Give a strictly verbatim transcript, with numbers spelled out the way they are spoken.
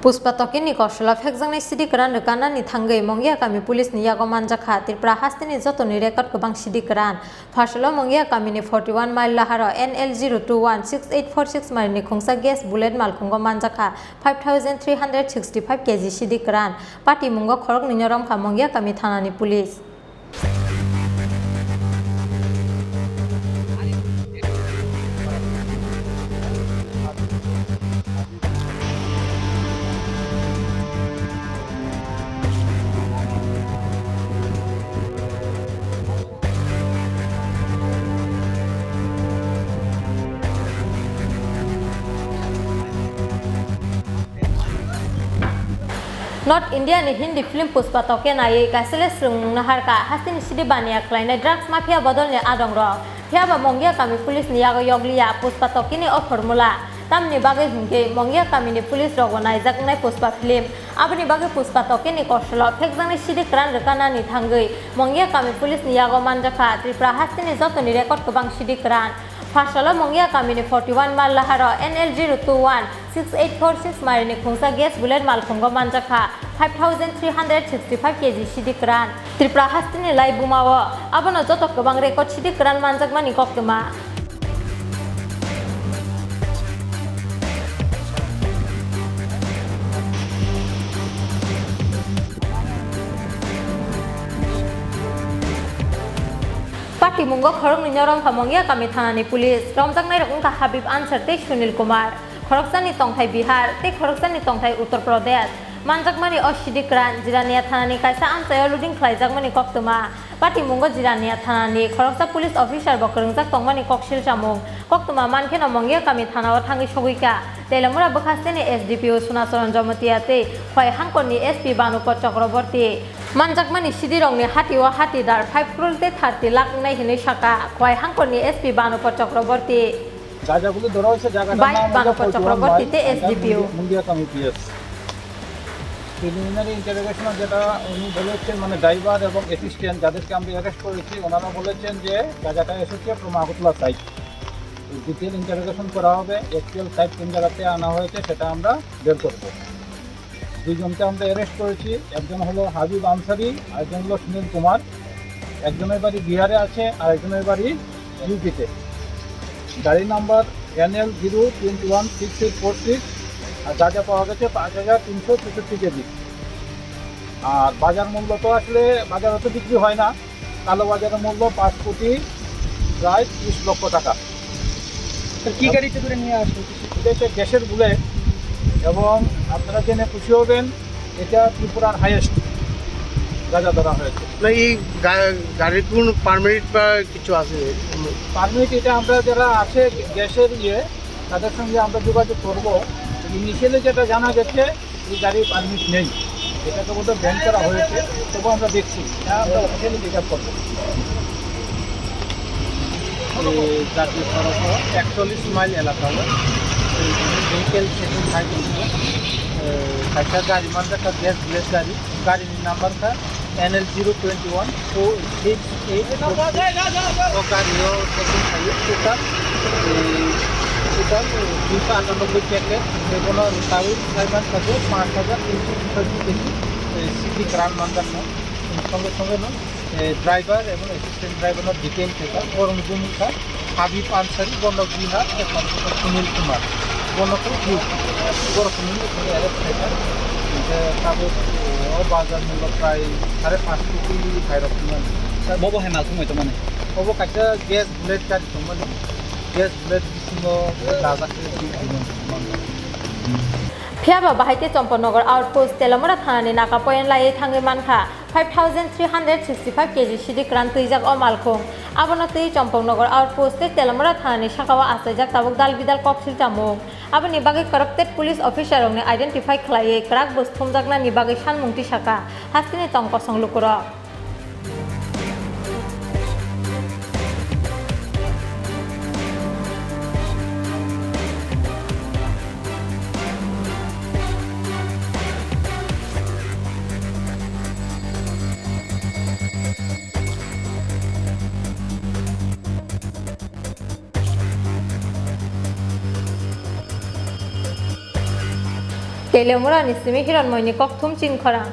Pushpa Tokinni korsolo phekjaknai sidi kwran rwkanani thangwi Mongia kami police ni yago manjakha. Tripura hasteni jotoni record kwbang sidi kwran. Pharsalo Mongia kamini forty one mile laharo N L zero two one six eight four six marini khungsa gas bullet malkhungo manjakha five thousand three hundred sixty five K G sidi kwran. Patimungo khoroknwino romkha Mongia kami thanani police. North India ni Hindi film Pushpa Toke naiwi kaisa le swrwngmung naharkha hasteni sidi baniya khlainai drugs mafia bodolni adongrok. Phiyaba Mongia kami police ni yago yokliya Pushpa Toke ni o formula. Tamni bagwi hinkhe Mongia kamini police rokbo naijak wngnai Pushpa film. Aboni bagwi Pushpa Toke ni korsolo phekjaknai sidi kwran rwkanani thangwi Mongia kami police ni yago manjakha Tripura hasteni jotoni record kwbang sidi kwran. Pharsalo Mongia kamini forty one mile laharo N L zero two one six eight four six marini khungsa gas bullet malkhungo manjakha five thousand three hundred sixty five K G sidi kwran. Tripura hasteni lai bumao abono joto kwbang record sidi kwran manjakmani koktwma. Patimungo khoroknwino romkha Mongia kami thanani police. Romjaknairok wngkha Habib Ansar tei Sunil Kumar. Khoroksani tongthai Bihar tei khoroksani tongthai Uttar Pradesh. Manjakmani o sidi kwran Jirania thanani kaisa amchaio loading khlaijakmani koktwma. Patimungo Jirania thanani khoroksa police officer bo kwrwngjak tongmani koksil chamung. Koktwma mankheno Mongia kami thanao thangwi sogwikha. Telamura bwkhasteni S D P O Sunacharan Jamatia tei Khwai Hangkorni S P Banupad Chakraborty. Manjakmani sidirokni hatio hatidar five crore tei thirty lakh wngnai hinwi sakha Khwai Hangkorni S P Banupad Chakraborty. যা যাগুলি ধরা হয়েছে, জায়গাটার বাইশ নাম হলো বানপ্পা চক্রবর্তী তে এসডিপিও। মুন্ডিয়া কামি পিএস। প্রিলিমিনারি ইন্টারোগেশনে যেটা উনি বলেছেন, মানে, ড্রাইভার এবং অ্যাসিস্ট্যান্ট যাদেরকে আমরা অ্যারেস্ট করেছি, ওনারা বলেছেন যে জায়গাটা এসেছে from আগরতলা সাইড। ডিটেল ইন্টারোগেশন করা হবে, অ্যাকচুয়াল সাইট কোন জায়গাতে আনা হয়েছে সেটা আমরা বের করব। দুইজনকে আমরা অ্যারেস্ট করেছি, একজন হলো হাবিব আনসারি, আরেকজন হলো সুনীল কুমার। একজনের বাড়ি বিহারে আছে, আর একজনের বাড়ি ইউপিতে। গাড়ি number N L zero twenty one six eight four six, আর গাঁজা পাওয়া গেছে পাঁচ হাজার তিনশো চৌষট্টি কেজি। আর বাজার মূল্য তো আসলে বাজারে তো বিক্রি হয় না, কালোবাজারের মূল্য পাঁচ কোটি প্রায় তিরিশ লক্ষ টাকা। তো কি গাড়িতে করে নিয়ে আসলো? এটা একটা গ্যাসের বুলেট, এবং আপনারা জেনে খুশি হবেন, এটা ত্রিপুরার হাইয়েস্ট গাঁজা ধরা হয়েছে। না, এই গা-, গাড়ির কোনো পারমিট বা কিছু আছে? পারমিট, এটা আমরা যারা আছে গ্যাসের ইয়ে, তাদের সঙ্গে আমরা যোগাযোগ করব। ইনিশিয়ালি যেটা জানা গেছে, এই গাড়ির পারমিট নেই, এটাকে বোধহয় ব্যান করা হয়েছে, তবু আমরা দেখছি, এটা আমরা অফিসিয়ালি চেক আপ করবো। এই জাতীয় সড়ক একচল্লিশ মাইল এলাকা হলো, এই ভেহিকেল সেটিং হয় কিন্তু, এ, একটা গাড়ি মানে একটা গ্যাস ব্লেড গাড়ি, গাড়ির নাম্বারটা N L zero twenty one four six eight four six. O gari o total, eh, total, eh, দুইশো আটানব্বই প্যাকেট, বেগুন, তাবিজ, সাইমান কাজে পাঁচ হাজার তিনশো পঁচাশি কেজি, eh, সিটি গ্রাম মান্দার নাম। সঙ্গে সঙ্গে নাম, eh, ড্রাইভার এবং অ্যাসিস্ট্যান্ট ড্রাইভার ডিটেইন থেকে, বরং ভূমিকা হাবিব আনসারি, বর্ণ বিহার, সুনীল কুমার, বর্ণ ডিউটি, বরং অ্যারেস্ট থেকে, যে তাদের, eh, বাজার মূল্য প্রায় সাড়ে পাঁচ কোটি virus. Bobo hai malkhung mai tongmani. Obo kaisa gas bullet gari tongmani. Gas bullet bisingo dajak khe tongmani. Phiyaba bahai khe Champaknagar outpost Telamura thanani naka poyan laiwi thangwi mankha five thousand three hundred sixty five K G sidi kwran twijak o malkhung. Abono twi Champaknagar outpost tei Telamura thanani sakao achaijak tabuk dal bidal koksil chamung. Aboni bagwi corrupted police officer rokni identify khlaiwi kwrak bus thumjaknani bagwi sanmung tisaka hasteni tong kosong lukurok. Telemura ni simi Hironmoi ni kokthum chinkhorang.